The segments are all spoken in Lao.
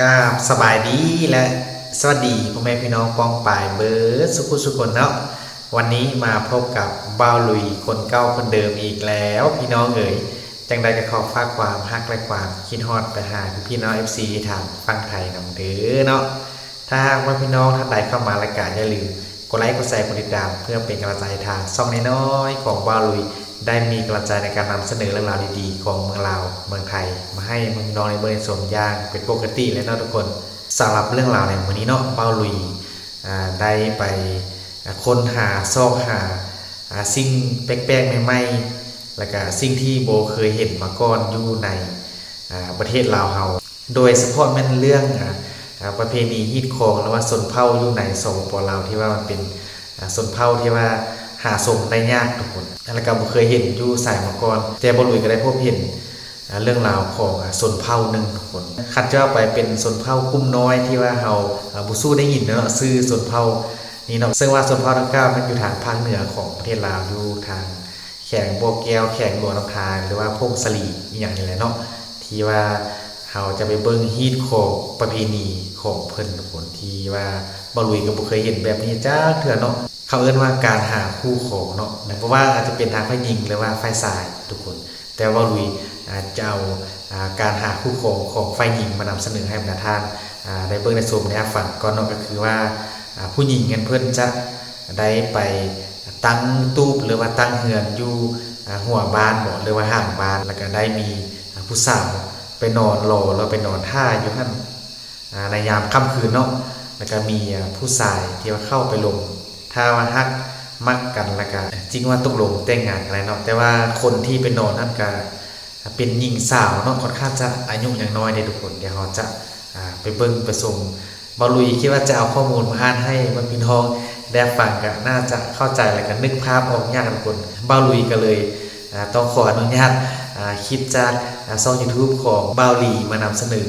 ກາບສະບາຍດີ ແລະ ສະຫວັດດີພໍ່ແມ່ພີ່ນ້ອງປ້ອງປາຍເບິດສຸກຜູ້ສຸກຄົນເນາະ. ວັນນີ້ມາພົບກັບບ່າວລຸຍຄົນເກົ່າຄົນເດີມອີກແລ້ວພີ່ນ້ອງເອີຍ. ຈັ່ງໃດກໍຂໍຝາກຄວາມຮັກ ແລະ ຄວາມຄິດຮອດໄປຫາພີ່ນ້ອງເອັຟຊີທາງຝັ່ງໄທນຳເດີເນາະ. ຖ້າຫາກວ່າພີ່ນ້ອງທ່ານໃດເຂົ້າມາແລ້ວ ກໍຢ່າລືມກົດໄລ ກົດແຊ ກົດຕິດຕາມ ເພື່ອເປັນກຳລັງໃຈໃຫ້ທາງຊ່ອງນ້ອຍໆຂອງບ່າວລຸຍ ໄດ້ມີກຳລັງໃຈໃນການນຳສະເໜີເລື່ອງລາວດີໆຂອງເມືອງລາວເມືອງໄທ ມາໃຫ້ພີ່ນ້ອງໄດ້ເບິ່ງໄດ້ຊົມຢ່າງເປັນປົກກະຕິແຫຼະເນາະທຸກຄົນ. ສຳລັບເລື່ອງລາວໃນມື້ນີ້ເນາະ ບ່າວລຸຍ ອາ ໄດ້ໄປ ອາ ຄົ້ນຫາຊອກຫາ ອາ ສິ່ງແປກໆໃໝ່ໆ ແລ້ວກະສິ່ງທີ່ບໍ່ເຄີຍເຫັນມາກ່ອນຢູ່ໃນ ອາ ປະເທດລາວເຮົາ. ໂດຍສະເພາະແມ່ນເລື່ອງ ອາ ອາ ປະເພນີຮີດຄອງ ຫຼືວ່າຊົນເຜົ່າຢູ່ໃນ ສປປ ລາວ ທີ່ວ່າມັນເປັນ ອາ ຊົນເຜົ່າທີ່ວ່າຫາຊົມໄດ້ຍາກທຸກຄົນ ແລ້ວກໍບໍ່ເຄີຍເຫັນຢູ່ໃສມາກ່ອນ. ແຕ່ບ່າວລຸຍກໍໄດ້ພົບເຫັນ ອາ ເລື່ອງລາວຂອງ ອາ ຊົນເຜົ່າໜຶ່ງທຸກຄົນ. ຄັນຈະເວົ້າໄປເປັນຊົນເຜົ່າກຸ່ມນ້ອຍທີ່ວ່າເຮົາ ອາ ບໍ່ສູ້ໄດ້ຍິນເນາະ ຊື່ຊົນເຜົ່ານີ້ເນາະ. ເຊິ່ງວ່າຊົນເຜົ່າດັ່ງກ່າວແມ່ນຢູ່ທາງພາກເໜືອຂອງປະເທດລາວ ຢູ່ທາງ ແຂວງບໍ່ແກ້ວ ແຂວງຫຼວງນ້ຳທາ ຫຼືວ່າຜົ້ງສາລີອີ່ຫຍັງນີ້ແຫຼະເນາະ ທີ່ວ່າເຮົາຈະໄປເບິ່ງຮີດຄອງປະເພນີຂອງເພິ່ນທຸກຄົນ ທີ່ວ່າບ່າວລຸຍກໍບໍ່ເຄີຍເຫັນແບບນີ້ຈັກເທື່ອເນາະ. ເຂົາເອີ້ນວ່າການຫາຄູ່ຄອງເນາະ ບໍ່ວ່າອາດຈະເປັນທາງຝ່າຍຍິງ ຫຼືວ່າຝ່າຍຊາຍທຸກຄົນ. ແຕ່ວ່າລຸຍ ອາ ຈະເອົາ ອາ ການຫາຄູ່ຄອງຂອງຝ່າຍຍິງມານຳສະເໜີໃຫ້ບັນດາທ່ານ ອາ ໄດ້ເບິ່ງໄດ້ຊົມໄດ້ຮັບຟັງກ່ອນເນາະ. ກໍຄືວ່າ ອາ ຜູ້ຍິງນັ້ນເພິ່ນຈະໄດ້ໄປຕັ້ງຕູບ ຫຼືວ່າຕັ້ງເຮືອນຢູ່ ອາ ຫົວບ້ານບໍ ຫຼືວ່າຫາງບ້ານ ແລ້ວກໍໄດ້ມີ ອາ ຜູ້ສາວໄປນອນລໍ ຫຼືໄປນອນຖ້າຢູ່ຫັ້ນ ອາ ໃນຍາມຄ່ຳຄືນເນາະ. ແລ້ວກໍມີ ອາ ຜູ້ຊາຍທີ່ວ່າເຂົ້າໄປລົມ ຖ້າວ່າຮັກມັກກັນ ແລ້ວກະຈຶ່ງວ່າຕົກລົງແຕ່ງງານກັນໄດ້ເນາະ. ແຕ່ວ່າຄົນທີ່ໄປນອນນັ້ນກະເປັນຍິງສາວເນາະ ຂ້ອນຂ້າງຈະອາຍຸຍັງນ້ອຍເດ້ທຸກຄົນ. ດຽວເຮົາຈະ ອາ ໄປເບິ່ງໄປຊົມ. ບ່າວລຸຍຄິດວ່າຈະເອົາຂໍ້ມູນມາອ່ານໃຫ້ເພື່ອນພີ່ນ້ອງໄດ້ຟັງ ກະໜ້າຈະເຂົ້າໃຈ ແລ້ວກະນຶກພາບອອກຍາກທຸກຄົນ. ບ່າວລຸຍກະເລີຍ ອາ ຕ້ອງຂໍອະນຸຍາດ ອາ ຄລິບຈາກ ອາ ຊ່ອງຢູທູບຂອງບ່າວລີມານຳສະເໜີ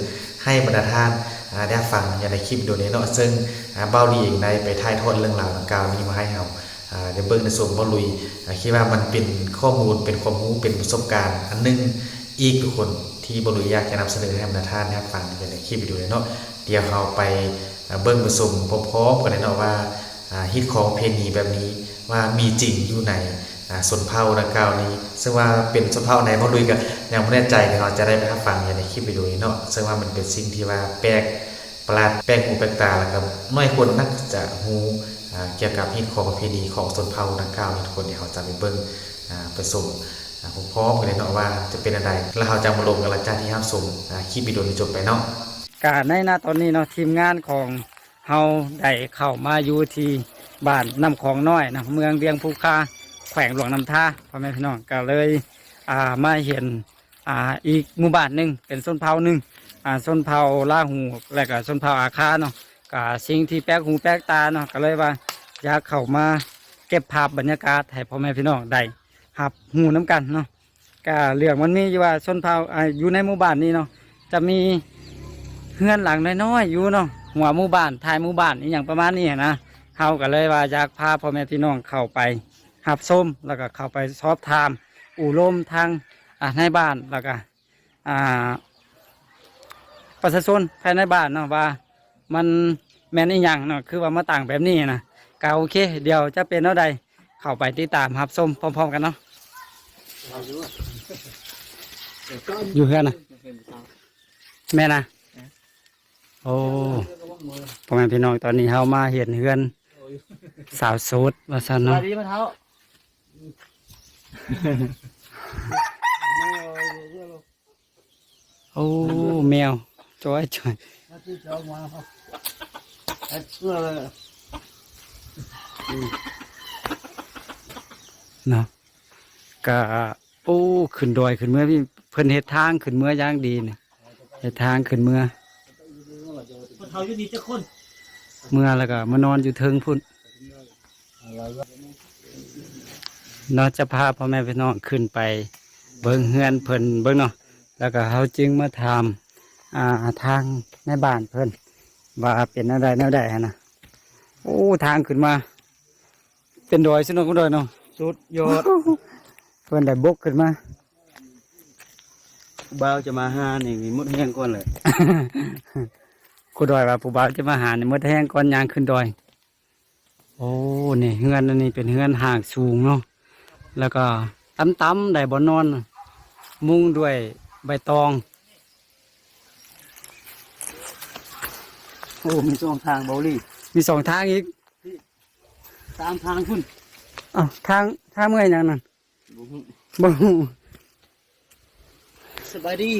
ໃຫ້ບັນດາທ່ານ ອາ ໄດ້ຟັງຢູ່ໃນຄລິບວິດີໂອນີ້ເນາະ. ເຊິ່ງ ອາ ບ່າວລີເອງໄດ້ໄປຖ່າຍທອດເລື່ອງລາວດັ່ງກ່າວນີ້ມາໃຫ້ເຮົາ ອາ ໄດ້ເບິ່ງໄດ້ຊົມ. ບ່າວລຸຍ ອາ ຄິດວ່າມັນເປັນຂໍ້ມູນ ເປັນຄວາມຮູ້ ເປັນປະສົບການອັນໜຶ່ງອີກທຸກຄົນ ທີ່ບ່າວລຸຍຢາກຈະນຳສະເໜີໃຫ້ບັນດາທ່ານໄດ້ຟັງຢູ່ໃນຄລິບວິດີໂອນີ້ເນາະ. ດຽວເຮົາໄປ ອາ ເບິ່ງໄປຊົມພ້ອມໆກັນເລີຍເນາະວ່າ ອາ ຮີດຄອງປະເພນີແບບນີ້ວ່າມີຈິງຢູ່ໃນ ອາ ຊົນເຜົ່າດັ່ງກ່າວນີ້ ເຊິ່ງວ່າເປັນຊົນເຜົ່າໃດ ບ່າວລຸຍກໍຍັງບໍ່ແນ່ໃຈ. ດຽວເຮົາຈະໄດ້ໄປຮັບຟັງຢູ່ໃນຄລິບວິດີໂອນີ້ເນາະ. ເຊິ່ງວ່າມັນເປັນສິ່ງທີ່ວ່າແປກປະຫຼາດ ແປກຫູແປກຕາ ແລ້ວກໍໜ້ອຍຄົນນັກຈະຮູ້ ອາ ກ່ຽວກັບຮີດຄອງປະເພນີຂອງຊົນເຜົ່າດັ່ງກ່າວນີ້ທຸກຄົນ. ດຽວເຮົາຈະໄປເບິ່ງ ອາ ໄປຊົມ ອາ ພ້ອມໆກັນເລີຍເນາະວ່າຈະເປັນແນວໃດ ແລ້ວເຮົາຈະມາລົມກັນຫຼັງຈາກທີ່ຮັບຊົມ ອາ ຄລິບວິດີໂອນີ້ຈົບໄປເນາະ. ກະໃນນະຕອນນີ້ເນາະ ທີມງານຂອງ ເຮົາໄດ້ເຂົ້າມາຢູ່ທີ່ບ້ານນ້ຳຂອງນ້ອຍນະ ເມືອງວຽງພູຄາ ແຂວງຫຼວງນ້ຳທາ ພໍ່ແມ່ພີ່ນ້ອງ ກໍເລີຍ ອ່າ ມາເຫັນ ອ່າ ອີກໝູ່ບ້ານໜຶ່ງ ເປັນຊົນເຜົ່າໜຶ່ງ ອ່າ ຊົນເຜົ່າລາຫູ ແລະກະຊົນເຜົ່າອາຄາເນາະ. ກະສິ່ງທີ່ແປກຫູແປກຕາເນາະ ກໍເລີຍວ່າຢາກເຂົ້າມາເກັບພາບບັນຍາກາດໃຫ້ພໍ່ແມ່ພີ່ນ້ອງໄດ້ຮັບຮູ້ນຳກັນເນາະ. ກະເລື່ອງມັນມີຢູ່ວ່າຊົນເຜົ່າ ອາ ຢູ່ໃນໝູ່ບ້ານນີ້ເນາະ ຈະມີເຮືອນຫຼັງນ້ອຍໆຢູ່ເນາະ ຫົວໝູ່ບ້ານ ທ້າຍໝູ່ບ້ານ ອີ່ຫຍັງປະມານນີ້ຫັ້ນນະ. ເຮົາກໍເລີຍວ່າຢາກພາພໍ່ແມ່ພີ່ນ້ອງເຂົ້າໄປຮັບຊົມ ແລ້ວກໍເຂົ້າໄປສອບຖາມອູລົມທາງ ອາ ນາຍບ້ານ ແລ້ວກໍ ອາ ປະຊາຊົນພາຍໃນບ້ານເນາະ ວ່າມັນແມ່ນອີ່ຫຍັງເນາະ ຄືວ່າມາຕັ້ງແບບນີ້ນະ. ກໍໂອເຄ ດຽວຈະເປັນແນວໃດ ເຂົ້າໄປຕິດຕາມຮັບຊົມພ້ອມໆກັນເນາະ. ຢູ່ເຮືອນນະ ແມ່ນນະ. ໂອ້ ພໍ່ແມ່ພີ່ນ້ອງ ຕອນນີ້ເຮົາມາເຫັນເຮືອນສາວໂສດວ່າຊັ້ນເນາະ. ສະບາຍດີພໍ່ເຖົ້າ. ໂອ້ ແມວຈ້ອຍໆ ເນາະ. ກະ ໂອ້ ຂຶ້ນດອຍຂຶ້ນເມືອ ເພິ່ນເຮັດທາງຂຶ້ນເມືອຢ່າງດີນີ້ ເຮັດທາງຂຶ້ນເມືອ ເພິ່ນເຮົາຢູ່ນີ້ຈັກຄົນ ເມືອແລ້ວກໍມານອນຢູ່ເທິງພຸ້ນເນາະ. ຈະພາພໍ່ແມ່ພີ່ນ້ອງຂຶ້ນໄປເບິ່ງເຮືອນເພິ່ນເບິ່ງເນາະ ແລ້ວກໍເຮົາຈຶ່ງມາຖາມ ອ່າ ທາງນາຍບ້ານເພິ່ນວ່າເປັນແນວໃດແນວໃດຫັ້ນນະ. ໂອ້ ທາງຂຶ້ນມາ ເປັນດອຍ ສຸດຍອດ ເປັນດອຍເນາະ ສຸດຍອດ. ເພິ່ນໄດ້ບົກຂຶ້ນມາ ບ່າວຈະມາຫານີ້ໝົດແຮງກ່ອນເລີຍ. ຜູ້ດອຍວ່າຜູ້ບ່າວຈະມາຫານີ້ ໝົດແຮງກ່ອນຍ່າງຂຶ້ນດອຍ. ໂອ້ ນີ້ເຮືອນອັນນີ້ເປັນເຮືອນຮ້າງສູງເນາະ ແລ້ວກໍຕ່ຳໆ ໄດ້ບ່ອນນອນ ມຸງດ້ວຍໃບຕອງ. ໂອ້ ມີສອງທາງ ເບົາລີ ມີສອງທາງອີກ ສາມທາງພຸ້ນ. ອ້າວ ທາງ ທາງເມືອຫຍັງນັ້ນ? ບໍ່ຮູ້ ບໍ່ຮູ້. ສະບາຍດີ.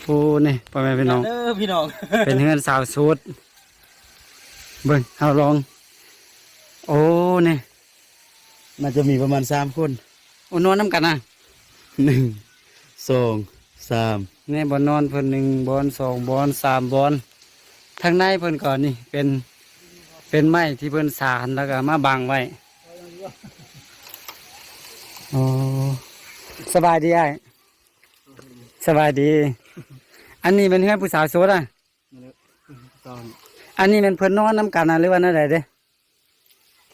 ໂອ້ ນີ້ ພໍ່ແມ່ພີ່ນ້ອງ ເດີພີ່ນ້ອງ ເປັນເຮືອນສາວໂສດ. ເບິ່ງ ເຮົາລອງ ໂອ້ ນີ້ ໜ້າຈະມີປະມານສາມຄົນ. ໂອ້ ນອນນຳກັນນະ ໜຶ່ງ ສອງ ສາມ ແນ່ ບ່ອນນອນເພິ່ນ ໜຶ່ງບ່ອນ ສອງບ່ອນ ສາມບ່ອນ. ທາງໃນເພິ່ນກໍນີ້ເປັນ ເປັນໄມ້ທີ່ເພິ່ນສານ ແລ້ວກໍມາບັງໄວ້. ໂອ້ ສະບາຍດີອ້າຍ ສະບາຍດີ. ອັນນີ້ແມ່ນເຮືອນຜູ້ສາວໂສດອະ? ອັນນີ້ແມ່ນເພິ່ນນອນນຳກັນນະ ຫຼືວ່າແນວໃດເດ້?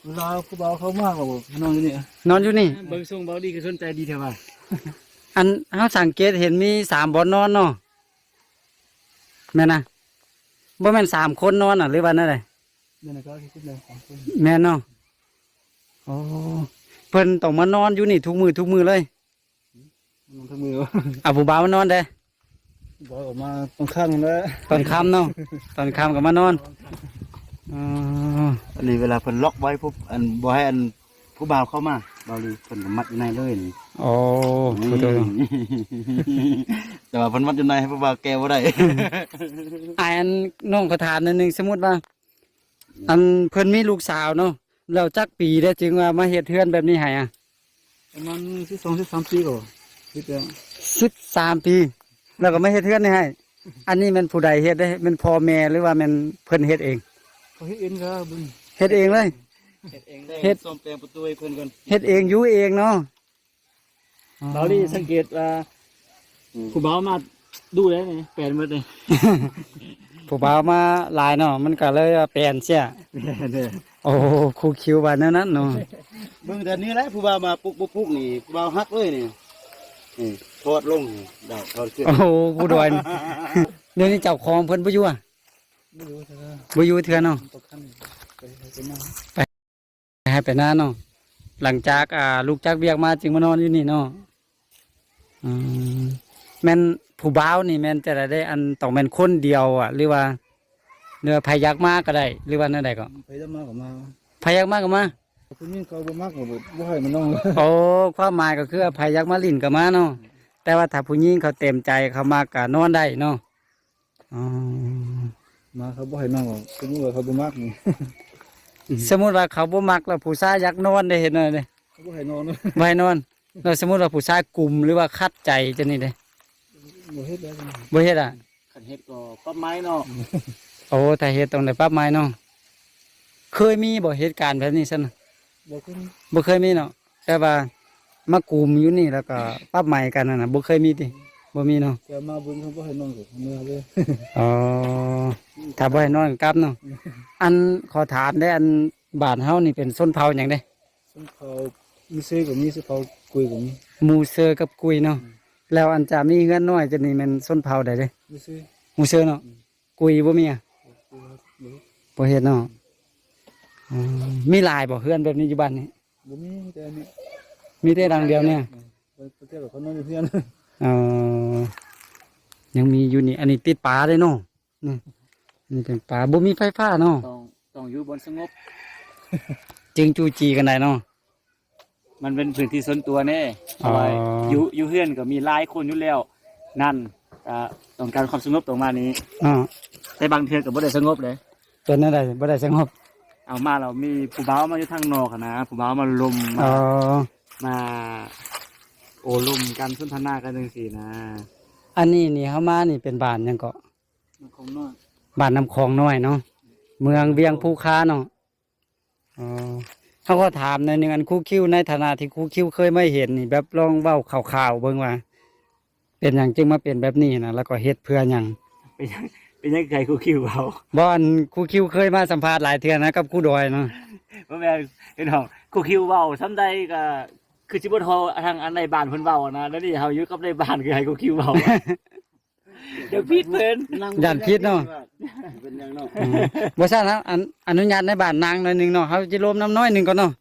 ເວລາຜູ້ບ່າວເຂົ້າມາກໍນອນຢູ່ນີ້ ນອນຢູ່ນີ້. ເບິ່ງຊົງເບົາລີຄືສົນໃຈດີແທ້ວ່າ. ອັນເຮົາສັງເກດເຫັນມີສາມບ່ອນນອນເນາະ ແມ່ນນະ? ບໍ່ແມ່ນສາມຄົນນອນນະ ຫຼືວ່າແນວໃດ? ແມ່ນນະ ກໍຄິດແລ້ວສາມຄົນ ແມ່ນເນາະ. ໂອ້ ເພິ່ນຕ້ອງມານອນຢູ່ນີ້ທຸກມື້ ທຸກມື້ເລີຍ? ນອນທຸກມື້. ເອົາຜູ້ບ່າວມານອນເດ້? ບໍ່ ອອກມາຕອນຄ່ຳແລ້ວ ຕອນຄ່ຳເນາະ ຕອນຄ່ຳກໍມານອນ. ອໍ ອັນນີ້ເວລາເພິ່ນລັອກໄວ້ ຜູ້ ອັນ ບໍ່ໃຫ້ອັນ ຜູ້ບ່າວເຂົ້າມາ ເບົາລີ ເພິ່ນກໍມັດຢູ່ໃນເລີຍນີ້. ໂອ້ ອືມ ໂທດໆ ແຕ່ວ່າເພິ່ນມັດຢູ່ໃນ ໃຫ້ຜູ້ບ່າວແກ້ບໍ່ໄດ້. ອ້າຍ ອັນ ນ້ອງຂໍຖາມໜ້ອຍໜຶ່ງ ສົມມຸດວ່າ ອັນເພິ່ນມີລູກສາວເນາະ ແລ້ວຈັກປີແລ້ວຈຶ່ງວ່າມາເຮັດເຮືອນແບບນີ້ໃຫ້ອະ? ປະມານສິບສອງ ສິບສາມປີກໍເຮັດແລ້ວ. ສິບສາມປີ ແລ້ວກໍມາເຮັດເຮືອນນີ້ໃຫ້. ອັນນີ້ແມ່ນຜູ້ໃດເຮັດເດ້? ແມ່ນພໍ່ແມ່ ຫຼືວ່າແມ່ນເພິ່ນເຮັດເອງ? ເຂົາເຮັດເອງ ເຮັດເອງເລີຍ. ເຮັດເອງເລີຍ ເຮັດ ສ້ອມແປງປະຕູໃຫ້ເພິ່ນກ່ອນ ເຮັດເອງຢູ່ເອງເນາະ. ອໍ ເບົາລີສັງເກດວ່າ ອືມ ຜູ້ບ່າວມາດຸເດ້ນີ້ ແປນໝົດເດ້. ຜູ້ບ່າວມາຫຼາຍເນາະ ມັນກໍເລີຍວ່າແປນເສຍ. ແມ່ນເດ້. ໂອ້ ຄູຄິວວ່າແນວນັ້ນເນາະ. ເບິ່ງແຕ່ນີ້ແຫຼະ ຜູ້ບ່າວມາປຸກບໍ່ປຸກນີ້ ຜູ້ບ່າວຫັກເລີຍນີ້. ນີ້ຖອດລົງນີ້ ດາວຖອດຂຶ້ນ. ໂອ້ ຄູດອຍ ດຽວນີ້ເຈົ້າຂອງເພິ່ນບໍ່ຢູ່ອະ? ບໍ່ຢູ່ເທື່ອ ບໍ່ຢູ່ເທື່ອເນາະ. ໄປ ໄປນາເນາະ ຫຼັງຈາກ ອ່າ ລຸກຈາກວຽກມາຈຶ່ງມານອນຢູ່ນີ້ເນາະ. ອືມ ແມ່ນຜູ້ບ່າວນີ້ແມ່ນຈັ່ງໃດເດ້? ອັນ ຕ້ອງແມ່ນຄົນດຽວອະ ຫຼືວ່າ ຫຼືວ່າໃຜຢາກມາກໍໄດ້ ຫຼືວ່າແນວໃດກໍ? ໃຜຢາກມາກໍມາ ໃຜຢາກມາກໍມາ. ຜູ້ຍິງເຂົາບໍ່ມັກກໍບໍ່ ບໍ່ໃຫ້ມານອນ. ໂອ້ ຄວາມໝາຍກໍຄືວ່າໃຜຢາກມາຫຼິ້ນກໍມາເນາະ ແຕ່ວ່າຖ້າຜູ້ຍິງເຂົາເຕັມໃຈ ເຂົາມັກກໍນອນໄດ້ເນາະ. ອໍ ມາເຂົາບໍ່ໃຫ້ນອນ ສົມມຸດວ່າເຂົາບໍ່ມັກນີ້ ສົມມຸດວ່າເຂົາບໍ່ມັກແລ້ວ ຜູ້ຊາຍຢາກນອນເດ້ ເຮັດແນວໃດ? ເຂົາບໍ່ໃຫ້ນອນ ບໍ່ໃຫ້ນອນ. ແລ້ວສົມມຸດວ່າຜູ້ຊາຍກຸມ ຫຼືວ່າຂັດໃຈຈັ່ງນີ້ເດ້? ບໍ່ເຮັດແລ້ວ ບໍ່ເຮັດອະ? ຄັນເຮັດກໍປັບໃໝເນາະ. ໂອ້ ຖ້າເຮັດຕ້ອງໄດ້ປັບໃໝເນາະ. ເຄີຍມີບໍ່ເຫດການແບບນີ້ຊັ້ນນະ? ບໍ່ເຄີຍ ບໍ່ເຄີຍມີເນາະ. ແຕ່ວ່າມາກຸມຢູ່ນີ້ ແລ້ວກໍປັບໃໝກັນຫັ້ນນະ ບໍ່ເຄີຍມີຕິ? ບໍ່ມີເນາະ. ແຕ່ມາເບິ່ງເຂົາບໍ່ໃຫ້ນອນກໍເມືອເລີຍ. ອໍ ຖ້າບໍ່ໃຫ້ນອນກໍກັບເນາະ. ອັນ ຂໍຖາມແດ່ ອັນ ບ້ານເຮົານີ້ເປັນຊົນເຜົ່າຫຍັງເດ້? ຊົນເຜົ່າມູເຊກໍມີ ຊົນເຜົ່າກຸຍກໍມີ. ມູເຊກັບກຸຍເນາະ. ອືມ ແລ້ວອັນຈະມີເຮືອນນ້ອຍຈັ່ງນີ້ແມ່ນຊົນເຜົ່າໃດເດ້? ມູເຊ ມູເຊເນາະ. ອືມ ກຸຍບໍ່ມີອະ? ບໍ່ ບໍ່ເຮັດເນາະ. ອືມ ມີຫຼາຍບໍ່ເຮືອນແບບນີ້ຢູ່ບ້ານນີ້? ບໍ່ມີ ມີແຕ່ອັນນີ້ ມີແຕ່ຫຼັງດຽວນີ້. ເອີ ເພິ່ນເຈົ້າກໍນອນຢູ່ເຮືອນ. ອໍ ຍັງມີຢູ່ນີ້. ອັນນີ້ຕິດປ່າເດ້ເນາະ. ນີ້ ນີ້ເປັນປ່າ ບໍ່ມີໄຟຟ້າເນາະ. ຕ້ອງ ຕ້ອງຢູ່ບ່ອນສະຫງົບ ຈຶ່ງຈູ່ຈີ່ກັນໄດ້ເນາະ. ມັນເປັນພື້ນທີ່ສ່ວນຕົວເດ້. ອໍ ເພາະວ່າຢູ່ ຢູ່ເຮືອນກໍມີຫຼາຍຄົນຢູ່ແລ້ວ ນັ້ນ ກໍຕ້ອງການຄວາມສະຫງົບ ຕ້ອງມານີ້. ອໍ ແຕ່ບາງເທື່ອກໍບໍ່ໄດ້ສະຫງົບເດ້. ເປັນແນວໃດບໍ່ໄດ້ສະຫງົບ? ເອົາ ມາແລ້ວມີຜູ້ບ່າວມາຢູ່ທາງນອກຫັ້ນນະ ຜູ້ບ່າວມາລົມ ມາ ອໍ ມາໂອ້ລົມກັນ ສົນທະນາກັນຈັ່ງຊີ້ນະ. ອັນນີ້ນີ້ ເຮົາມານີ້ເປັນບ້ານຫຍັງເກາະ? ນ້ຳຂອງນ້ອຍ ບ້ານນ້ຳຂອງນ້ອຍເນາະ ເມືອງວຽງພູຄາເນາະ. ອໍ ເຮົາຂໍຖາມໜ້ອຍໜຶ່ງ ອັນຄູຄິວ ໃນຖານະທີ່ຄູຄິວເຄີຍມາເຫັນນີ້ ແບບລອງເວົ້າຄ່າວໆເບິ່ງວ່າ ເປັນຫຍັງຈຶ່ງມາເປັນແບບນີ້ນະ ແລ້ວກໍເຮັດເພື່ອຫຍັງ? ເປັນຫຍັງ ເປັນຫຍັງໃຫ້ຄູຄິວເວົ້າ? ບໍ່ ອັນຄູຄິວເຄີຍມາສຳພາດຫຼາຍເທື່ອນະກັບຄູດອຍເນາະ. ບໍ່ແມ່ນພີ່ນ້ອງ ຄູຄິວເວົ້າສ່ຳໃດກໍຄືຊິບໍ່ທໍ່ທາງອັນນາຍບ້ານເພິ່ນເວົ້ານະ. ແລ້ວນີ້ເຮົາຢູ່ກັບນາຍບ້ານ ຄືໃຫ້ຄູຄິວເວົ້າ. ດຽວຜິດເພິ່ນ ຢ້ານຜິດເນາະ ເປັນຫຍັງເນາະ ອືມ ບໍ່ຊັ້ນ ເຮົາ ອັນ ອະນຸຍາດໃນບ້ານນັ່ງໜ້ອຍໜຶ່ງເນາະ ເຮົາຊິລົມນຳໜ້ອຍໜຶ່ງກ່ອນເນາະ.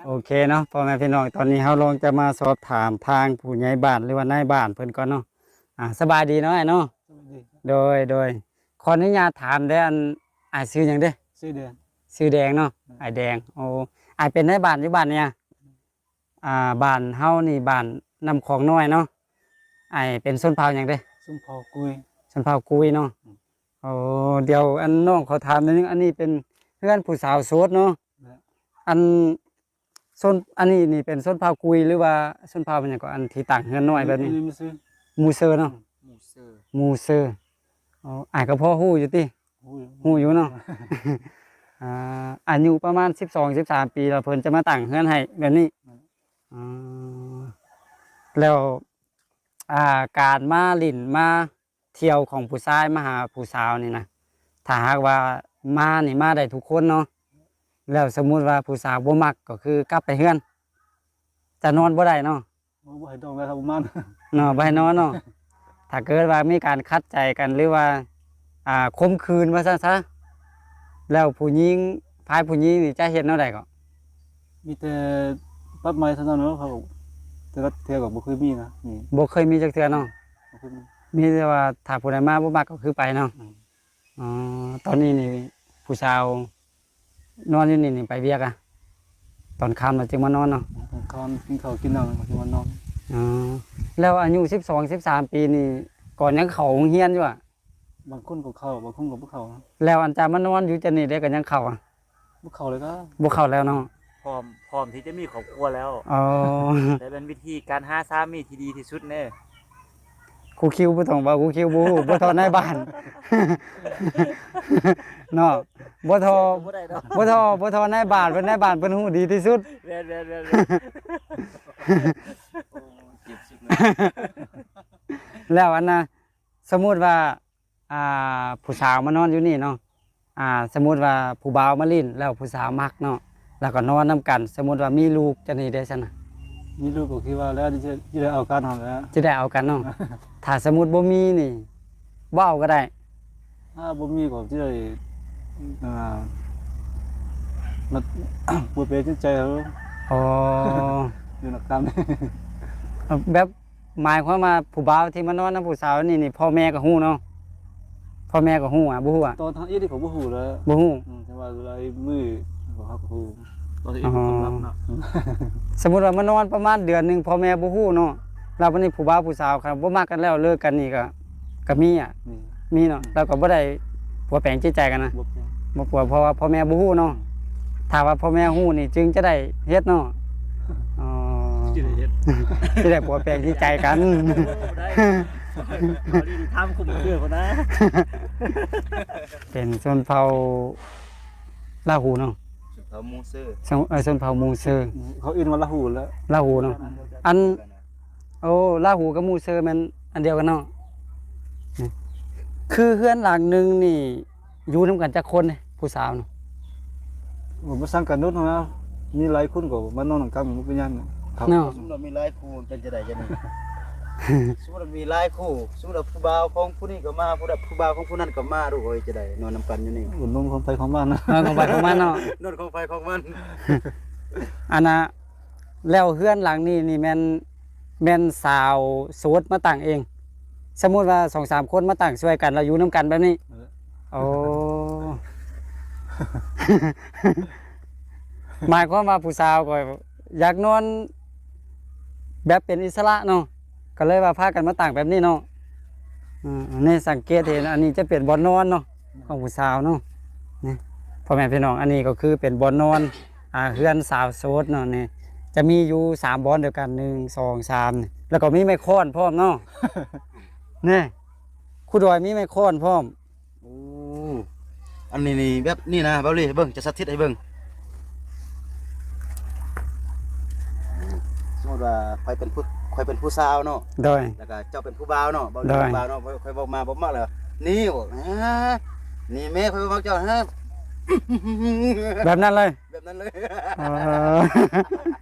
ໂອເຄເນາະ ພໍ່ແມ່ພີ່ນ້ອງ ຕອນນີ້ເຮົາລອງຈະມາສອບຖາມທາງຜູ້ໃຫຍ່ບ້ານ ຫຼືວ່ານາຍບ້ານເພິ່ນກ່ອນເນາະ. ອ່າ ສະບາຍດີເນາະອ້າຍເນາະ. ສະບາຍດີ. ໂດຍ ໂດຍ ຂໍອະນຸຍາດຖາມເດີ້ ອັນ ອ້າຍຊື່ຫຍັງເດ້? ຊື່ແດງ. ຊື່ແດງເນາະ. ອືມ ອ້າຍແດງ. ໂອ້ ອ້າຍເປັນນາຍບ້ານຢູ່ບ້ານນີ້ຫວາ? ອ່າ ບ້ານເຮົານີ້ບ້ານນ້ຳຂອງນ້ອຍເນາະ. ອ້າຍເປັນຊົນເຜົ່າຫຍັງເດ້? ຊົນເຜົ່າກຸຍ. ຊົນເຜົ່າກຸຍເນາະ. ອືມ ໂອ້ ດຽວ ອັນ ນ້ອງຂໍຖາມໜ້ອຍໜຶ່ງ ອັນນີ້ເປັນເຮືອນຜູ້ສາວໂສດເນາະ. ແມ່ນ. ອັນ ຊົນ ອັນນີ້ນີ້ເປັນຊົນເຜົ່າກຸຍ ຫຼືວ່າຊົນເຜົ່າຫຍັງກໍ ອັນທີ່ຕັ້ງເຮືອນນ້ອຍແບບນີ້? ອັນນີ້ໝູ່ເຊີ. ໝູ່ເຊີເນາະ. ອືມ ໝູ່ເຊີ. ໝູ່ເຊີ. ອໍ ອ້າຍກໍພໍຮູ້ຢູ່ຕິ? ຮູ້ຢູ່ ຮູ້ຢູ່ເນາະ. ອ່າ ອາຍຸປະມານສິບສອງ ສິບສາມປີ ແລ້ວເພິ່ນຈະມາຕັ້ງເຮືອນໃຫ້ແບບນີ້. ແມ່ນ. ອໍ ແລ້ວ ອ່າ ການມາຫຼິ້ນມາ ທ່ຽວຂອງຜູ້ຊາຍມາຫາຜູ້ສາວນີ້ນະ ຖ້າຫາກວ່າມານີ້ມາໄດ້ທຸກຄົນເນາະ. ແລ້ວສົມມຸດວ່າຜູ້ສາວບໍ່ມັກ ກໍຄືກັບໄປເຮືອນ ຈະນອນບໍ່ໄດ້ເນາະ. ໂອ້ ບໍ່ໃຫ້ນອນແລ້ວ ຖ້າບໍ່ມາເນາະ ບໍ່ໃຫ້ນອນເນາະ. ຖ້າເກີດວ່າມີການຂັດໃຈກັນ ຫຼືວ່າ ອ່າ ຂົ່ມຂືນວ່າຊັ້ນຊະ ແລ້ວຜູ້ຍິງ ຝ່າຍຜູ້ຍິງນີ້ຈະເຮັດແນວໃດເກາະ? ມີແຕ່ປັບໃໝເທົ່ານັ້ນເນາະ. ເຂົາ ແຕ່ລະເທື່ອກໍບໍ່ເຄີຍມີນະ. ນີ້ ບໍ່ເຄີຍມີຈັກເທື່ອເນາະ. ບໍ່ເຄີຍມີ. ມີແຕ່ວ່າຖ້າຜູ້ໃດມາບໍ່ມັກກໍຄືໄປເນາະ. ອືມ ອໍ ຕອນນີ້ນີ້ຜູ້ສາວນອນຢູ່ນີ້ນີ້ໄປວຽກອະ? ຕອນຄ່ຳແລ້ວຈຶ່ງມານອນເນາະ. ຕອນຄ່ຳກິນເຂົ້າກິນນ້ຳແລ້ວຈຶ່ງມານອນ. ອໍ ແລ້ວອາຍຸສິບສອງ ສິບສາມປີນີ້ ກໍຍັງເຂົ້າໂຮງຮຽນຢູ່ອະ? ບາງຄົນກໍເຂົ້າ ບາງຄົນກໍບໍ່ເຂົ້າ. ແລ້ວອັນຈະມານອນຢູ່ຈະນີ້ເດ້ ກໍຍັງເຂົ້າອະ? ບໍ່ເຂົ້າເລີຍກໍ ບໍ່ເຂົ້າແລ້ວເນາະ. ພ້ອມ ພ້ອມທີ່ຈະມີຄອບຄົວແລ້ວ. ອໍ ແຕ່ເປັນວິທີການຫາສາມີທີ່ດີທີ່ສຸດເດ້. ຄູຄິວບໍ່ຕ້ອງເວົ້າ ຄູຄິວບໍ່ຮູ້ ບໍ່ທໍ່ນາຍບ້ານເນາະ. ບໍ່ທໍ່ ບໍ່ໄດ້ເນາະ ບໍ່ທໍ່ ບໍ່ທໍ່ນາຍບ້ານ ເພິ່ນ ນາຍບ້ານເພິ່ນຮູ້ດີທີ່ສຸດ. ແມ່ນໆໆໆ. ໂອ້ ເຈັບສຸດເລີຍ. ແລ້ວອັນນະ ສົມມຸດວ່າ ອ່າ ຜູ້ສາວມານອນຢູ່ນີ້ເນາະ ອ່າ ສົມມຸດວ່າຜູ້ບ່າວມາຫຼິ້ນ ແລ້ວຜູ້ສາວມັກເນາະ ແລ້ວກໍນອນນຳກັນ ສົມມຸດວ່າມີລູກຈັ່ງນີ້ເດ້ຊັ້ນນະ? ມີລູກກໍຄືວ່າແລ້ວ ຊິ ຊິໄດ້ເອົາກັນຫັ້ນແຫຼະ ຊິໄດ້ເອົາກັນເນາະ. ຖ້າສົມມຸດບໍ່ມີນີ້ ບໍ່ເອົາກໍໄດ້? ຖ້າບໍ່ມີກໍຊິໄດ້ ອ່າ ມັນ ບໍ່ເປັນຈິດໃຈເຮົາ. ອໍ ຢູ່ນຳກັນ ແບບ ໝາຍຄວາມວ່າຜູ້ບ່າວທີ່ມານອນນຳຜູ້ສາວນີ້ນີ້ ພໍ່ແມ່ກໍຮູ້ເນາະ? ພໍ່ແມ່ກໍຮູ້ອະ ບໍ່ຮູ້ອະ? ຕອນທຳອິດນີ້ກໍບໍ່ຮູ້ແຫຼະ ບໍ່ຮູ້. ອືມ ແຕ່ວ່າລາຍມື້ເຮົາກໍຮູ້ ຕອນທຳອິດ ອໍ ເປັນຄວາມລັບເນາະ. ສົມມຸດວ່າມານອນປະມານເດືອນໜຶ່ງ ພໍ່ແມ່ບໍ່ຮູ້ເນາະ ແລ້ວບັດນີ້ຜູ້ບ່າວຜູ້ສາວຄັນບໍ່ມັກກັນແລ້ວ ເລີກກັນນີ້ກໍ ກໍມີອະ. ມີ ມີເນາະ. ອືມ ແລ້ວກໍບໍ່ໄດ້ປົວແປງຈິດໃຈກັນນະ? ບໍ່ປົວ ບໍ່ປົວ ເພາະວ່າພໍ່ແມ່ບໍ່ຮູ້ເນາະ. ອືມ ຖ້າວ່າພໍ່ແມ່ຮູ້ນີ້ຈຶ່ງຈະໄດ້ເຮັດເນາະ. ອໍ ຊິໄດ້ເຮັດ ຊິໄດ້ປົວແປງຈິດໃຈກັນ. ໂອ້ ໄດ້ ເອົາລີນທຳຄຸມເຄືອພຸ້ນນະ. ເປັນຊົນເຜົ່າລາຫູເນາະ. ຊົນເຜົ່າມູເຊີ. ຊົນ ເອີ ຊົນເຜົ່າມູເຊີ. ເຂົາເອີ້ນວ່າລາຫູແຫຼະ ລາຫູເນາະ. ອັນ ໂອ້ ລາຫູກັບມູເຊີແມ່ນອັນດຽວກັນເນາະ. ນີ້ ຄືເຮືອນຫຼັງໜຶ່ງນີ້ ຢູ່ນຳກັນຈັກຄົນເດ ຜູ້ສາວນະ? ໂອ້ ບໍ່ສັງກັນໂດນນະ ມີຫຼາຍຄົນກໍມານອນນຳກັນ ມັນບໍ່ເປັນຫຍັງເນາະ. ສົມມຸດວ່າມີຫຼາຍຄູ່ ເປັນຈັ່ງໃດຈັ່ງນີ້? ສົມມຸດວ່າມີຫຼາຍຄູ່ ສົມມຸດວ່າຜູ້ບ່າວຂອງຜູ້ນີ້ກໍມາ ຜູ້ໃດ ຜູ້ບ່າວຂອງຜູ້ນັ້ນກໍມາ ລູກເອີຍ ຈະໄດ້ນອນນຳກັນຢູ່ນີ້. ໂອ້ ນອນຂອງໃຜຂອງມັນ. ເອີ ຂອງໃຜຂອງມັນເນາະ ນອນຂອງໃຜຂອງມັນ. ອັນນະ ແລ້ວເຮືອນຫຼັງນີ້ນີ້ແມ່ນ ແມ່ນສາວໂສດມາຕັ້ງເອງ? ສົມມຸດວ່າສອງສາມຄົນມາຕັ້ງຊ່ວຍກັນ ແລ້ວຢູ່ນຳກັນແບບນີ້? ເອີ ໂອ້ ໝາຍຄວາມວ່າຜູ້ສາວກໍຢາກນອນແບບເປັນອິດສະຫຼະເນາະ ກໍເລີຍວ່າພາກັນມາຕັ້ງແບບນີ້ເນາະ. ອືມ ອັນນີ້ສັງເກດເຫັນ ອັນນີ້ຈະເປັນບ່ອນນອນເນາະ ຂອງຜູ້ສາວເນາະ. ນີ້ ພໍ່ແມ່ພີ່ນ້ອງ ອັນນີ້ກໍຄືເປັນບ່ອນນອນ ອ່າ ເຮືອນສາວໂສດເນາະ. ນີ້ຈະມີຢູ່ສາມບ່ອນດຽວກັນ ໜຶ່ງ ສອງ ສາມ ນີ້ ແລ້ວກໍມີໄມ້ຄ້ອນພ້ອມເນາະ. ນີ້ ຄູດອຍມີໄມ້ຄ້ອນພ້ອມ. ໂອ້ ອັນນີ້ນີ້ ແບບນີ້ນະ ເບົາລີ ເບິ່ງ ຈະສາທິດໃຫ້ເບິ່ງ. ສົມມຸດວ່າຂ້ອຍເປັນຜູ້ ຂ້ອຍເປັນຜູ້ສາວເນາະ ໂດຍ ແລ້ວກໍເຈົ້າເປັນຜູ້ບ່າວເນາະ ເບົາລີ ໂດຍ ເປັນຜູ້ບ່າວເນາະ ຂ້ອຍ ຂ້ອຍເວົ້າມາບໍ່ມັກແລ້ວ ນີ້ ໂອ້ ນີ້ແມ່ ຂ້ອຍບໍ່ມັກເຈົ້າ ຮະ ແບບນັ້ນເລີຍ ແບບນັ້ນເລີຍ. ເອີ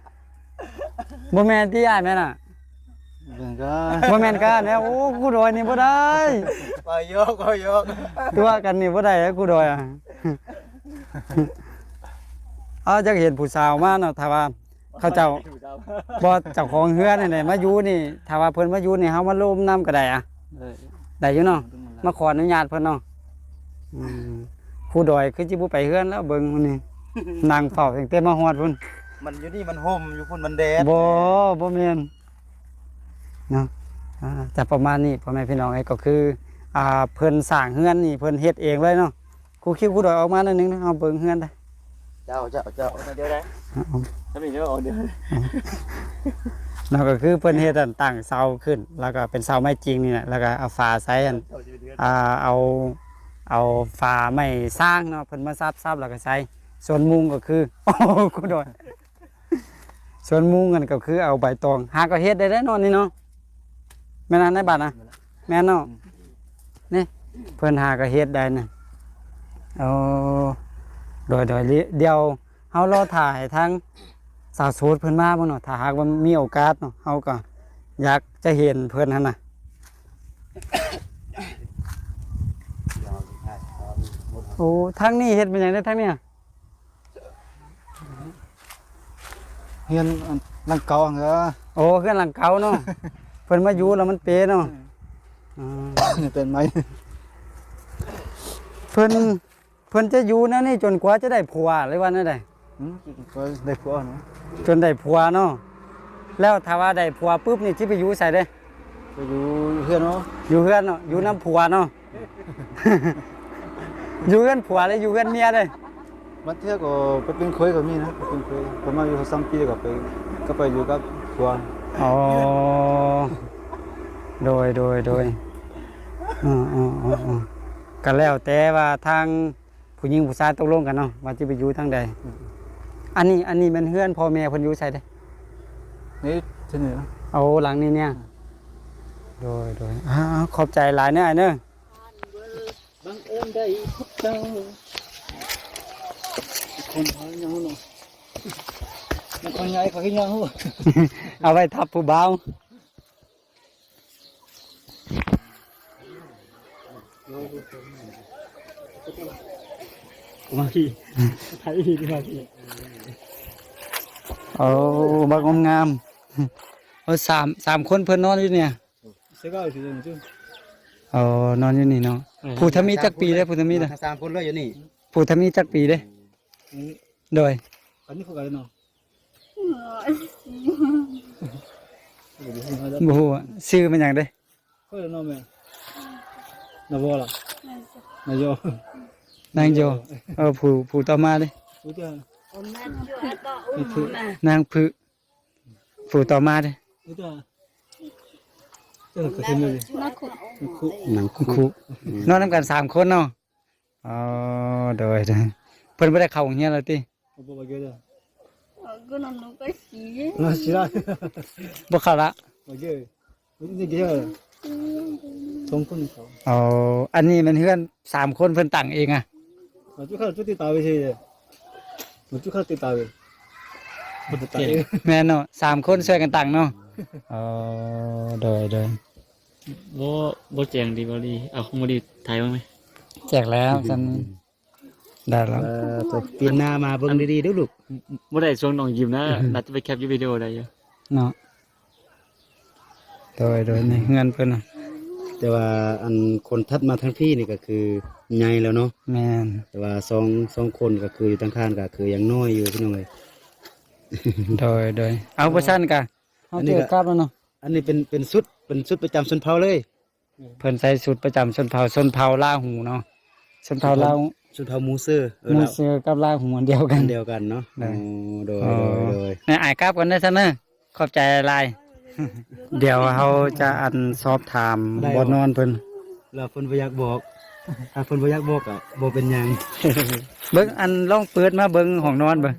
ບໍ່ແມ່ນຕິອ້າຍ ແມ່ນນະ? ເບິ່ງກ່ອນ ບໍ່ແມ່ນການແນວ ໂອ້ ຄູດອຍນີ້ບໍ່ໄດ້ ເວົ້າຢອກ ເວົ້າຢອກ ຕົວະກັນນີ້ບໍ່ໄດ້ ຄູດອຍອະ ເອົາ ຈັກເຫັນຜູ້ສາວມາເນາະ ຖ້າວ່າເຂົາເຈົ້າ ບໍ່ ເຈົ້າຂອງເຮືອນນີ້ແຫຼະມາຢູ່ນີ້ ຖ້າວ່າເພິ່ນມາຢູ່ນີ້ ເຮົາມາລົມນຳກໍໄດ້ອະ ເອີ ໄດ້ຢູ່ເນາະ ມາຂໍອະນຸຍາດເພິ່ນເນາະ ອືມ ຄູດອຍຄືຊິບໍ່ໄປເຮືອນແລ້ວ ເບິ່ງນີ້ ນັ່ງເຝົ້າຕັ້ງແຕ່ມາຮອດພຸ້ນ ມັນຢູ່ນີ້ມັນຮົ່ມ ຢູ່ພຸ້ນມັນແດດ ບໍ່ ບໍ່ແມ່ນ ເນາະ ອ່າ ຈະປະມານນີ້ ພໍ່ແມ່ພີ່ນ້ອງເອີຍ ກໍຄື ອ່າ ເພິ່ນສ້າງເຮືອນນີ້ ເພິ່ນເຮັດເອງເລີຍເນາະ ຄູຄິວຄູດອຍອອກມາໜ້ອຍໜຶ່ງ ເຮົາເບິ່ງເຮືອນໄດ້ ເຈົ້າ ເຈົ້າ ເຈົ້າ ດຽວໄດ້ ອ່າ ທຳນີ້ເດີ ເອົາດຽວ ເນາະ ກໍຄືເພິ່ນເຮັດອັນຕັ້ງເສົາຂຶ້ນ ແລ້ວກໍເປັນເສົາໄມ້ຈິງນີ້ແຫຼະ ແລ້ວກໍເອົາຝາໃສ່ອັນ ອ່າ ເອົາ ເອົາຝາໄມ້ຊາງເນາະ ເພິ່ນມາສັບໆ ແລ້ວກໍໃສ່ ສ່ວນມຸງກໍຄື ໂອ້ ຄູດອຍ ສ່ວນມຸງຫັ້ນກໍຄືເອົາໃບຕອງ ຫາກໍເຮັດໄດ້ເດ້ເນາະນີ້ເນາະ ແມ່ນອັນໃນບາດນະ ແມ່ນເນາະ ອືມ ນີ້ ເພິ່ນຫາກໍເຮັດໄດ້ນະ ໂອ້ ໂດຍ ໂດຍ ດຽວເຮົາລໍຖ້າໃຫ້ທາງສາວໂສດເພິ່ນມາເບິ່ງເນາະ ຖ້າຫາກວ່າມີໂອກາດເນາະ ເຮົາກໍຢາກຈະເຫັນເພິ່ນຫັ້ນນະ ໂອ້ ທາງນີ້ເຮັດແມ່ນຫຍັງເດ້ທາງນີ້ ເຮືອນຫຼັງເກົ່າຫັ້ນເອີ ໂອ້ ເຮືອນຫຼັງເກົ່າເນາະ ເພິ່ນມາຢູ່ແລ້ວມັນເປເນາະ ອືມ ອືມ ເປັນໄມ້ ເພິ່ນ ເພິ່ນຈະຢູ່ແນວນີ້ຈົນກວ່າຈະໄດ້ຜົວ ຫຼືວ່າແນວໃດ? ອືມ ກໍໄດ້ຜົວເນາະ ຈົນໄດ້ຜົວເນາະ ແລ້ວຖ້າວ່າໄດ້ຜົວປຶບນີ້ ຊິໄປຢູ່ໃສເດ້? ໄປຢູ່ເຮືອນເນາະ ຢູ່ເຮືອນເນາະ ຢູ່ນຳຜົວເນາະ ຢູ່ເຮືອນຜົວ ຫຼືຢູ່ເຮືອນເມຍເດ້? ບາງເທື່ອກໍໄປເປັນເຂີຍກໍມີນະ ໄປເປັນເຂີຍ ປະມານຢູ່ສອງສາມປີກໍໄປ ກໍໄປຢູ່ກັບຜົວ ອໍ ໂດຍ ໂດຍ ໂດຍ ເອີ ເອີ ເອີ ກໍແລ້ວແຕ່ວ່າທາງ ຜູ້ຍິງຜູ້ຊາຍຕົກລົງກັນເນາະ ວ່າຊິໄປຢູ່ທາງໃດ ອືມ ອັນນີ້ ອັນນີ້ແມ່ນເຮືອນພໍ່ແມ່ເພິ່ນຢູ່ໃສເດ້? ນີ້ທີ່ນີ້ນະ ໂອ້ ຫຼັງນີ້ເນຍ ອືມ ໂດຍ ໂດຍ ອ່າ ຂອບໃຈຫຼາຍເດີອ້າຍເດີ ບັງເອີນໄດ້ພົບເຈົ້າ ຄົນເຮົາຍັງເນາະ ມັນຄົນໃຫຍ່ເຂົາເຮັດຫຍັງຮູ້ ເອົາໄວ້ທັບຜູ້ບ່າວ ມາພີ້ ໄທມາພີ້ ໂອ້ ບັກງາມໆ ເອີ ສາມ ສາມຄົນເພິ່ນນອນຢູ່ນີ້ ເອີ ນອນຢູ່ນີ້ເນາະ ເອີ ຜູ້ທຳອິດຈັກປີເດ້ ຜູ້ທຳອິດ ສາມຄົນເລີຍຢູ່ນີ້ ຜູ້ທຳອິດຈັກປີເດ້? ອືມ ໂດຍ ອັນນີ້ຄືກັນເນາະ ບໍ່ຮູ້ວ່າຊື່ມັນຫຍັງເດ້ ເອີ້ນນ້ອງແມ່ ນາວໍລະ ນາຍໍ ນາຍໍ ເອີ ຜູ້ ຜູ້ຕໍ່ມາເດ້ ນາງຜຶ ຜູ້ຕໍ່ມາເດ້ ນາງຜຶ ນາງຄຸ ນອນນຳກັນສາມຄົນເນາະ. ອໍ ໂດຍ ໂດຍ ເພິ່ນບໍ່ໄດ້ເຂົ້າໂຮງຮຽນແລ້ວຕິ? ບໍ່ເຂົ້າລະ ສອງຄົນເຂົາ. ອໍ ອັນນີ້ແມ່ນເຮືອນສາມຄົນເພິ່ນຕັ້ງເອງອະ? ແມ່ນເນາະ ສາມຄົນຊ່ວຍກັນຕັ້ງເນາະ. ອໍ ໂດຍ ໂດຍ. ບໍ່ ບໍ່ແຈ້ງດີ ບໍ່ດີ ເອົາຂອງບໍ່ດີຖ່າຍເບິ່ງແມະ. ແຈ້ງແລ້ວຊັ້ນ ໄດ້ແລ້ວ. ເອີ ປີໜ້າມາເບິ່ງດີໆເດີ້ລູກ. ບໍ່ໄດ້ ຊ່ວງນ້ອງຍິ້ມນະ ໜ້າຈະໄປແຄັບຢູ່ວິດີໂອໄດ້ຢູ່ເນາະ. ໂດຍ ໂດຍ ໃນເຮືອນເພິ່ນນະ ແຕ່ວ່າອັນຄົນຖັດມາທາງພີ້ນີ້ກໍຄືໃຫຍ່ແລ້ວເນາະ. ແມ່ນ ແຕ່ວ່າສອງ ສອງຄົນກໍຄືຢູ່ທາງຂ້າງກໍຄືຍັງນ້ອຍຢູ່ພີ່ນ້ອງເອີຍ. ໂດຍ ໂດຍ ເອົາ ບໍ່ຊັ້ນກະ ເຮົາເຈີກັບແລ້ວເນາະ. ອັນນີ້ເປັນ ເປັນຊຸດ ເປັນຊຸດປະຈຳຊົນເຜົ່າເລີຍ. ເພິ່ນໃສ່ຊຸດປະຈຳຊົນເຜົ່າ ຊົນເຜົ່າລາຫູເນາະ ຊົນເຜົ່າລາຫູ ຊົນເຜົ່າມູເຊີ ເອີ ມູເຊີກັບລາຫູອັນດຽວກັນ ອັນດຽວກັນເນາະ. ໂດຍ ໂດຍ ໂດຍ ໂດຍ. ອ້າຍກັບກ່ອນເດີຊັ້ນເດີ ຂອບໃຈຫຼາຍ. ດຽວເຮົາຈະອັນສອບຖາມບ່ອນນອນເພິ່ນ ແລ້ວເພິ່ນບໍ່ຢາກບອກ ຖ້າເພິ່ນບໍ່ຢາກບອກກໍບໍ່ເປັນຫຍັງ. ເບິ່ງ ອັນລອງເປີດມາເບິ່ງຫ້ອງນອນເບິ່ງ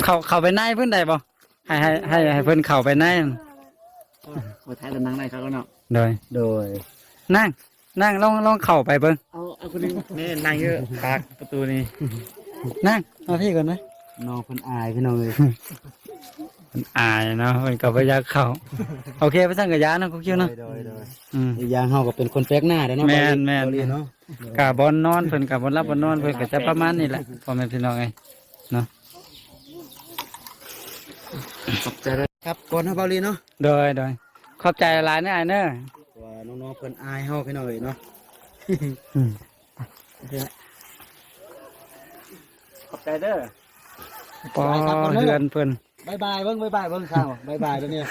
ເຂົ້າ ເຂົ້າໄປໃນເພິ່ນໄດ້ບໍ່? ໃຫ້ ໃຫ້ ໃຫ້ ໃຫ້ເພິ່ນເຂົ້າໄປໃນ ບໍ່ ຖ້າຈະນັ່ງໄດ້ເຂົາກໍເນາະ. ໂດຍ ໂດຍ ນັ່ງ ນັ່ງ ລອງ ລອງເຂົ້າໄປເບິ່ງ. ເອົາ ເອົາຄົນໜຶ່ງ ນີ້ນັ່ງຢູ່ປາກປະຕູນີ້. ນັ່ງ ເອົາພີ້ກ່ອນນະ ນ້ອງເພິ່ນອາຍພີ່ນ້ອງເອີຍ. ເພິ່ນອາຍເນາະ ເພິ່ນກໍບໍ່ຢາກເຂົ້າ. ໂອເຄ ໄປຊັ້ນກໍຢ່າເນາະ ຄູຄິວເນາະ. ໂດຍ ໂດຍ ອືມ ອີກຢ່າງເຮົາກໍເປັນຄົນແປກໜ້າເດ້ເນາະ. ແມ່ນໆ ເພິ່ນກໍບໍ່ນອນ ເພິ່ນກໍບໍ່ຫຼັບບໍ່ນອນ ເພິ່ນກໍຈະປະມານນີ້ແຫຼະ ພໍ່ແມ່ພີ່ນ້ອງເອີຍເນາະ. ຂອບໃຈ ກັບກ່ອນເນາະ ເບົາລີເນາະ. ໂດຍ ໂດຍ ຂອບໃຈຫຼາຍໆເດີອ້າຍເດີ. ເພາະວ່ານ້ອງໆເພິ່ນອາຍເຮົາພີ່ນ້ອງເອີຍເນາະ. ອືມ ຂອບໃຈເດີ. ປ້າ ເຮືອນເພິ່ນ. ບາຍບາຍເບິ່ງ ບາຍບາຍເບິ່ງ ຂ້າວ ບາຍບາຍແບບນີ້.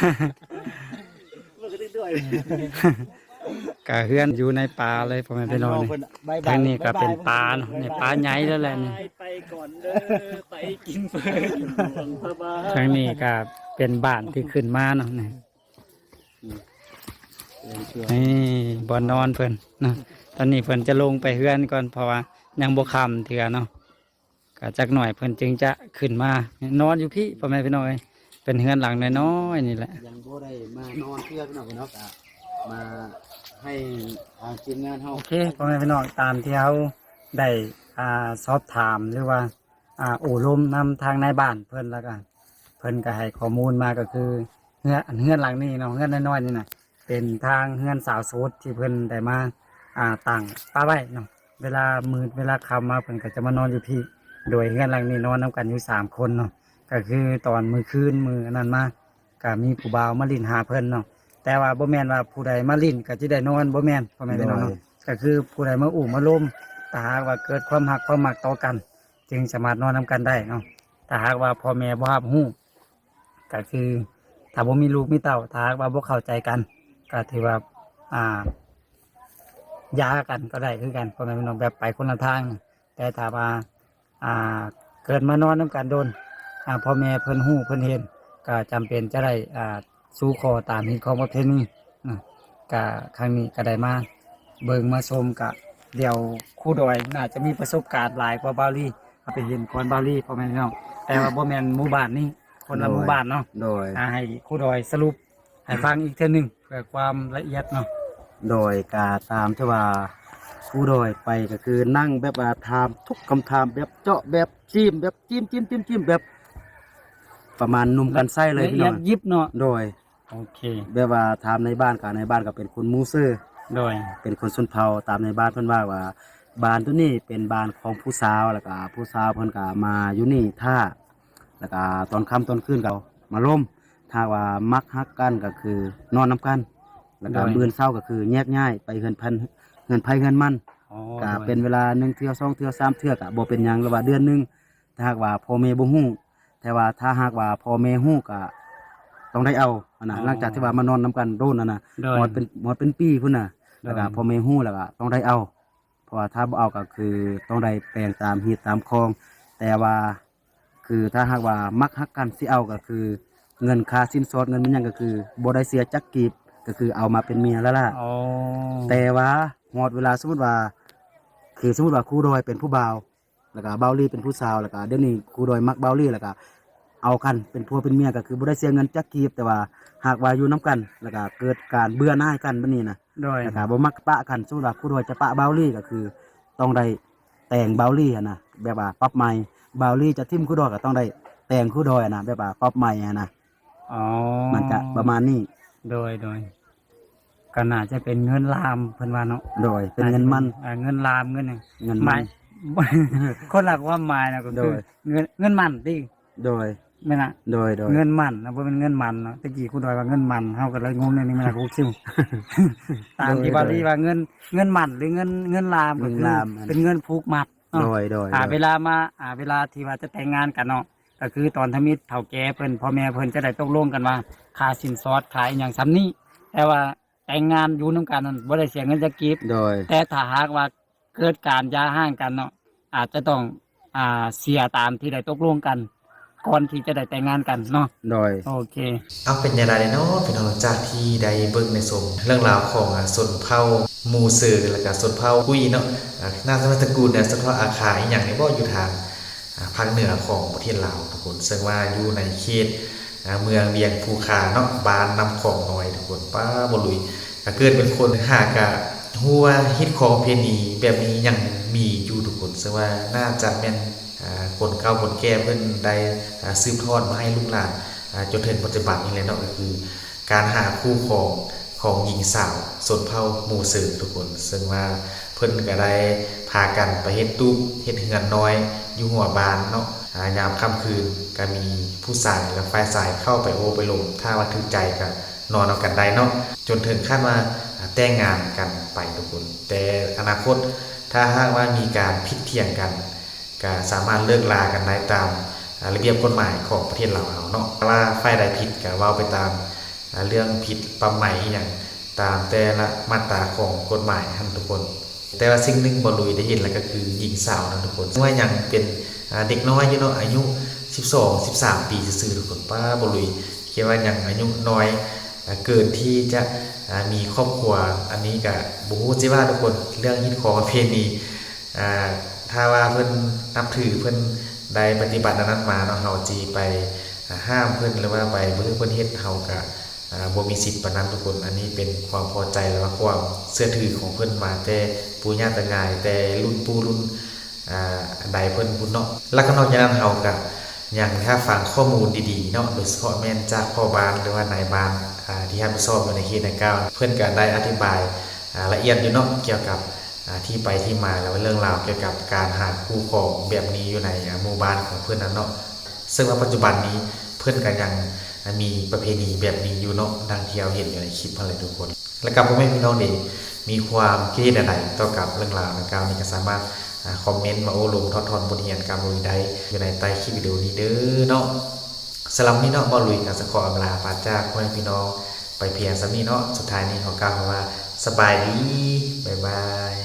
ກະເຮືອນຢູ່ໃນປ່າເລີຍ ພໍ່ແມ່ພີ່ນ້ອງ. ທາງນີ້ກໍເປັນປ່າເນາະ ນີ້ປ່າໃຫຍ່ແລ້ວແຫຼະນີ້. ໄປກ່ອນເດີ ໄປກິນເພິ່ນ. ທາງນີ້ກໍເປັນບ້ານທີ່ຂຶ້ນມາເນາະນີ້. ນີ້ບ່ອນນອນເພິ່ນເນາະ. ຕອນນີ້ເພິ່ນຈະລົງໄປເຮືອນກ່ອນ ເພາະວ່າຍັງບໍ່ຄ່ຳເທື່ອເນາະ. ກະຈັກໜ້ອຍເພິ່ນຈຶ່ງຈະຂຶ້ນມານອນຢູ່ພີ້ ພໍ່ແມ່ພີ່ນ້ອງເອີຍ. ເປັນເຮືອນຫຼັງນ້ອຍໆນີ້ແຫຼະ ຍັງບໍ່ໄດ້ມານອນເທື່ອພີ່ນ້ອງເນາະ. ກະມາໃຫ້ທາງທີມງານເຮົາ. ໂອເຄ ພໍ່ແມ່ພີ່ນ້ອງ ຕາມທີ່ເຮົາໄດ້ ອ່າ ສອບຖາມ ຫຼືວ່າ ອ່າ ໂອ້ລົມນຳທາງນາຍບ້ານເພິ່ນ ແລ້ວກະເພິ່ນກະໃຫ້ຂໍ້ມູນມາ ກໍຄືເຮືອນ ເຮືອນຫຼັງນີ້ເນາະ ເຮືອນນ້ອຍໆນີ້ນະ ເປັນທາງເຮືອນສາວໂສດທີ່ເພິ່ນໄດ້ມາ ອ່າ ຕັ້ງປະໄວ້ເນາະ. ເວລາມືດເວລາຄ່ຳມາ ເພິ່ນກໍຈະມານອນຢູ່ພີ້. ໂດຍເຮືອນຫຼັງນີ້ນອນນຳກັນຢູ່ສາມຄົນເນາະ ກໍຄືຕອນມື້ຄືນມື້ອັນນັ້ນມາ ກໍມີຜູ້ບ່າວມາຫຼິ້ນຫາເພິ່ນເນາະ. ແຕ່ວ່າບໍ່ແມ່ນວ່າຜູ້ໃດມາຫຼິ້ນກໍຈະໄດ້ນອນ ບໍ່ແມ່ນ ພໍ່ແມ່ພີ່ນ້ອງເນາະ. ໂດຍ ກໍຄືຜູ້ໃດມາໂອ້ມາລົມ ຖ້າຫາກວ່າເກີດຄວາມຮັກຄວາມມັກຕໍ່ກັນ ຈຶ່ງສາມາດນອນນຳກັນໄດ້ເນາະ. ຖ້າຫາກວ່າພໍ່ແມ່ບໍ່ຮັບຮູ້ ກໍຄືຖ້າບໍ່ມີລູກມີເຕົ້າ ຖ້າຫາກວ່າບໍ່ເຂົ້າໃຈກັນ ກໍຖືວ່າ ອ່າ ຢ່າກັນກໍໄດ້ຄືກັນ ພໍ່ແມ່ພີ່ນ້ອງ ແບບໄປຄົນລະທາງ. ແຕ່ຖ້າວ່າ ອ່າ ເກີດມານອນນຳກັນດົນ ອ່າ ພໍ່ແມ່ເພິ່ນຮູ້ເພິ່ນເຫັນ ກໍຈຳເປັນຈະໄດ້ ອ່າ ສູ່ຂໍຕາມຮີດຄອງປະເພນີ. ອ່າ ກະຄັ້ງນີ້ກະໄດ້ມາເບິ່ງມາຊົມ ກະດຽວຄູດອຍໜ້າຈະມີປະສົບການຫຼາຍກວ່າບ່າວລີ. ເຮົາໄປເຫັນກ່ອນບ່າວລີ ພໍ່ແມ່ພີ່ນ້ອງ ແຕ່ວ່າບໍ່ແມ່ນໝູ່ບ້ານນີ້ ຄົນລະໝູ່ບ້ານເນາະ. ໂດຍ ອ່າ ໃຫ້ຄູດອຍສະຫຼຸບໃຫ້ຟັງອີກເທື່ອໜຶ່ງ ເພື່ອຄວາມລະອຽດເນາະ. ໂດຍ ກະຕາມທີ່ວ່າຄູດອຍໄປ ກໍຄືນັ່ງແບບວ່າຖາມທຸກຄຳຖາມ ແບບເຈາະ ແບບຈີ້ມ ແບບຈີ້ມໆໆໆ ແບບປະມານໜຸ່ມກັນໄຊເລີຍພີ່ນ້ອງ ແລະຫຍິບເນາະ. ໂດຍ ໂອເຄ ແບບວ່າຖາມນາຍບ້ານ ກະນາຍບ້ານກໍເປັນຄົນໝູ່ຊື່ ໂດຍ ເປັນຄົນຊົນເຜົ່າ. ຕາມນາຍບ້ານເພິ່ນວ່າ ວ່າບ້ານໂຕນີ້ເປັນບ້ານຂອງຜູ້ສາວ ແລ້ວກະຜູ້ສາວເພິ່ນກະມາຢູ່ນີ້ຖ້າ ແລ້ວກະຕອນຄ່ຳຕອນຄືນກໍມາລົມ. ຖ້າວ່າມັກຮັກກັນກໍຄືນອນນຳກັນ ແລ້ວກະ ໂດຍ ມື້ເຊົ້າກໍຄືແຍກຍ້າຍໄປເຮືອນພັນ ເຮືອນໃຜເຮືອນມັນ. ອໍ ກະ ໂດຍ ເປັນເວລາໜຶ່ງເທື່ອ ສອງເທື່ອ ສາມເທື່ອ ກະບໍ່ເປັນຫຍັງ ຫຼືວ່າເດືອນໜຶ່ງ ຖ້າຫາກວ່າພໍ່ແມ່ບໍ່ຮູ້. ແຕ່ວ່າຖ້າຫາກວ່າພໍ່ແມ່ຮູ້ກະຕ້ອງໄດ້ເອົາຫັ້ນນະ. ອໍ ຫຼັງຈາກທີ່ວ່າມານອນນຳກັນດົນຫັ້ນນະ ໂດຍ ຮອດເປັນ ຮອດເປັນປີພຸ້ນນະ ໂດຍ ແລ້ວກະພໍ່ແມ່ຮູ້ ແລ້ວກະຕ້ອງໄດ້ເອົາ. ເພາະວ່າຖ້າບໍ່ເອົາກໍຄືຕ້ອງໄດ້ແປງຕາມຮີດຕາມຄອງ. ແຕ່ວ່າຄືຖ້າຫາກວ່າມັກຮັກກັນຊິເອົາ ກໍຄືເງິນຄ່າສິນສອດ ເງິນມັນຫຍັງ ກໍຄືບໍ່ໄດ້ເສຍຈັກກີບ ກໍຄືເອົາມາເປັນເມຍແລ້ວລະ. ອໍ ແຕ່ວ່າຮອດເວລາ ສົມມຸດວ່າ ຄືສົມມຸດວ່າຄູດອຍເປັນຜູ້ບ່າວ ແລ້ວກະບ່າວລີເປັນຜູ້ສາວ ແລ້ວກະດຽວນີ້ຄູດອຍມັກບ່າວລີ ແລ້ວກະເອົາກັນເປັນຜົວເປັນເມຍ ກໍຄືບໍ່ໄດ້ເສຍເງິນຈັກກີບ. ແຕ່ວ່າຫາກວ່າຢູ່ນຳກັນ ແລ້ວກະເກີດການເບື່ອໜ່າຍກັນແບບນີ້ນະ ໂດຍ ແລ້ວກະບໍ່ມັກປະກັນ ສົມມຸດວ່າຄູດອຍຈະປະບ່າວລີ ກໍຄືຕ້ອງໄດ້ແຕ່ງບ່າວລີຫັ້ນນະ ແບບວ່າປັບໃໝ່. ບ່າວລີຈະຖິ້ມຄູດອຍກໍຕ້ອງໄດ້ແຕ່ງຄູດອຍຫັ້ນນະ ແບບວ່າປັບໃໝ່ຫັ້ນນະ. ອໍ ມັນກະປະມານນີ້. ໂດຍ ໂດຍ ກໍໜ້າຈະເປັນເງິນລາມເພິ່ນວ່າເນາະ. ໂດຍ ເປັນເງິນໝັ້ນ ເອີ ເງິນລາມ ເງິນຫຍັງ ເງິນໝັ້ນ ໝາຍ ຄົນລະຄວາມໝາຍນະ ກໍຄື ໂດຍ ເງິນ ເງິນໝັ້ນຕິ. ໂດຍ ແມ່ນນະ. ໂດຍ ໂດຍ ເງິນໝັ້ນນະ ບໍ່ແມ່ນເງິນໝັນເນາະ. ແຕ່ກີ້ຄູດອຍວ່າເງິນໝັນ ເຮົາກໍເລີຍງົງແນວນີ້ ແມ່ນນະ ຄູຄິວ. ຕາມທີ່ບ່າວລີວ່າເງິນ ເງິນໝັ້ນ ຫຼື ເງິນ ເງິນລາມ ກໍຄືເປັນເງິນຜູກມັດເນາະ. ໂດຍ ໂດຍ ຖ້າເວລາມາ ອ່າ ເວລາທີ່ວ່າຈະແຕ່ງງານກັນເນາະ ກໍຄືຕອນທຳອິດເຖົ້າແກ່ເພິ່ນ ພໍ່ແມ່ເພິ່ນຈະໄດ້ຕົກລົງກັນວ່າ ຄ່າສິນສອດ ຄ່າອີ່ຫຍັງສ່ຳນີ້ ແຕ່ວ່າແຕ່ງງານຢູ່ນຳກັນນັ້ນບໍ່ໄດ້ເສຍເງິນຈັກກີບ. ໂດຍ ແຕ່ຖ້າຫາກວ່າເກີດການຢ່າຮ້າງກັນເນາະ ອາດຈະຕ້ອງ ອ່າ ເສຍຕາມທີ່ໄດ້ຕົກລົງກັນ ກ່ອນທີ່ຈະໄດ້ແຕ່ງງານກັນເນາະ. ໂດຍ ໂອເຄ. ເອົາ ເປັນຢ່າງໃດເນາະພີ່ນ້ອງ ຫຼັງຈາກທີ່ໄດ້ເບິ່ງໄດ້ຊົມເລື່ອງລາວຂອງ ອາ ຊົນເຜົ່າມູເຊີ ແລ້ວກະຊົນເຜົ່າກຸຍເນາະ ອາ ໜ້າຈະເປັນຕະກຸນ ອາ ຊົນເຜົ່າອາຄາອີ່ຫຍັງນີ້ບໍ ຢູ່ທາງ ອາ ພາກເໜືອຂອງປະເທດລາວທຸກຄົນ ເຊິ່ງວ່າຢູ່ໃນເຂດ ອາ ເມືອງວຽງພູຄາເນາະ ບ້ານນ້ຳຂອງນ້ອຍທຸກຄົນ. ປ້າ ບໍ່ລຸຍ ກະເກີດເປັນຄົນ ຫາກະຮູ້ວ່າຮີດຄອງປະເພນີແບບນີ້ຍັງມີຢູ່ທຸກຄົນ ເຊິ່ງວ່າໜ້າຈະແມ່ນ ອາ ຄົນເກົ່າຄົນແກ່ເພິ່ນໄດ້ ອາ ສືບທອດມາໃຫ້ລູກຫຼານ ອ່າ ຈົນເຖິງປັດຈຸບັນນີ້ແຫຼະເນາະ ກໍຄືການຫາຄູ່ຄອງຂອງຍິງສາວຊົນເຜົ່າມູເຊີທຸກຄົນ ເຊິ່ງວ່າເພິ່ນກໍໄດ້ພາກັນໄປເຮັດຕູບເຮັດເຮືອນນ້ອຍຢູ່ຫົວບ້ານເນາະ ອ່າ ຍາມຄ່ຳຄືນກໍມີຜູ້ຊາຍ ແລະ ຝ່າຍຊາຍເຂົ້າໄປໂອ້ໄປລົມ ຖ້າວ່າຖືກໃຈກໍນອນນຳກັນໄດ້ເນາະ ຈົນເຖິງຂັ້ນວ່າ ອ່າ ແຕ່ງງານກັນໄປທຸກຄົນ ແຕ່ອະນາຄົດ ຖ້າຫາກວ່າມີການຜິດຖຽງກັນ ກະສາມາດເລີກລາກັນໄດ້ຕາມ ອ່າ ລະບຽບກົດໝາຍຂອງປະເທດລາວເຮົາເນາະ ຖ້າວ່າຝ່າຍໃດຜິດກະເວົ້າໄປຕາມ ອ່າ ເລື່ອງຜິດ ປັບໃໝອີ່ຫຍັງ ຕາມແຕ່ລະມາດຕາຂອງກົດໝາຍຫັ້ນທຸກຄົນ. ແຕ່ວ່າສິ່ງໜຶ່ງບ່າວລຸຍໄດ້ເຫັນແລ້ວກໍຄືຍິງສາວເນາະທຸກຄົນ ເຊິ່ງວ່າຍັງເປັນ ອ່າ ເດັກນ້ອຍຢູ່ເນາະ ອາຍຸສິບສອງ ສິບສາມປີຊື່ໆທຸກຄົນ ປ້າ ບ່າວລຸຍຄິດວ່າຍັງອາຍຸນ້ອຍ ອ່າ ເກີນທີ່ຈະ ອ່າ ມີຄອບຄົວ ອັນນີ້ກະບໍ່ຮູ້ຊິວ່າທຸກຄົນ ເລື່ອງຮີດຄອງປະເພນີ ອ່າ ຖ້າວ່າເພິ່ນນັບຖື ເພິ່ນໄດ້ປະຕິບັດອັນນັ້ນມາເນາະ ເຮົາຊິໄປ ອ່າ ຫ້າມເພິ່ນ ຫຼືວ່າໄປບໍ່ໃຫ້ເພິ່ນເຮັດ ເຮົາກະ ອ່າ ບໍ່ມີສິດປານນັ້ນທຸກຄົນ ອັນນີ້ເປັນຄວາມພໍໃຈ ຫຼືວ່າຄວາມເຊື່ອຖືຂອງເພິ່ນມາແຕ່ປູ່ຍ່າຕາຍາຍ ແຕ່ລຸ້ນປູ່ລຸ້ນ ອ່າ ໃດເພິ່ນພຸ້ນເນາະ ແລ້ວກໍນອກຈາກນັ້ນເຮົາກະຍັງໄດ້ຮັບຟັງຂໍ້ມູນດີໆເນາະ ໂດຍສະເພາະແມ່ນຈາກພໍ່ບ້ານ ຫຼືວ່ານາຍບ້ານ ອ່າ ທີ່ຮັບຜິດຊອບຢູ່ໃນເຂດດັ່ງກ່າວ ເພິ່ນກະໄດ້ອະທິບາຍ ອ່າ ລະອຽດຢູ່ເນາະ ກ່ຽວກັບ ອ່າ ທີ່ໄປທີ່ມາ ແລ້ວເລື່ອງລາວກ່ຽວກັບການຫາຄູ່ຄອງແບບນີ້ຢູ່ໃນ ອ່າ ໝູ່ບ້ານຂອງເພິ່ນນັ້ນເນາະ ເຊິ່ງວ່າປັດຈຸບັນນີ້ເພິ່ນກໍຍັງ ອ່າ ມີປະເພນີແບບນີ້ຢູ່ເນາະ ດັ່ງທີ່ເຮົາເຫັນຢູ່ໃນຄລິບຫັ້ນແຫຼະທຸກຄົນ. ແລ້ວກໍພໍ່ແມ່ພີ່ນ້ອງເດ ມີຄວາມຄິດເຫັນແນວໃດຕໍ່ກັບເລື່ອງລາວດັ່ງກ່າວນີ້ ກໍສາມາດ ອ່າ ຄອມເມັນມາໂອ້ລົມຖອດຖອນບົດຮຽນກັບບ່າວລຸຍໄດ້ຢູ່ໃນໃຕ້ຄລິບວິດີໂອນີ້ເດີເນາະ. ສຳລັບມື້ນີ້ເນາະ ບ່າວລຸຍກໍຈະຂໍອຳລາປາຈາກພໍ່ແມ່ພີ່ນ້ອງໄປພຽງສ່ຳນີ້ເນາະ. ສຸດທ້າຍນີ້ຂໍກ່າວຄຳວ່າ ສະບາຍດີ ບາຍບາຍ.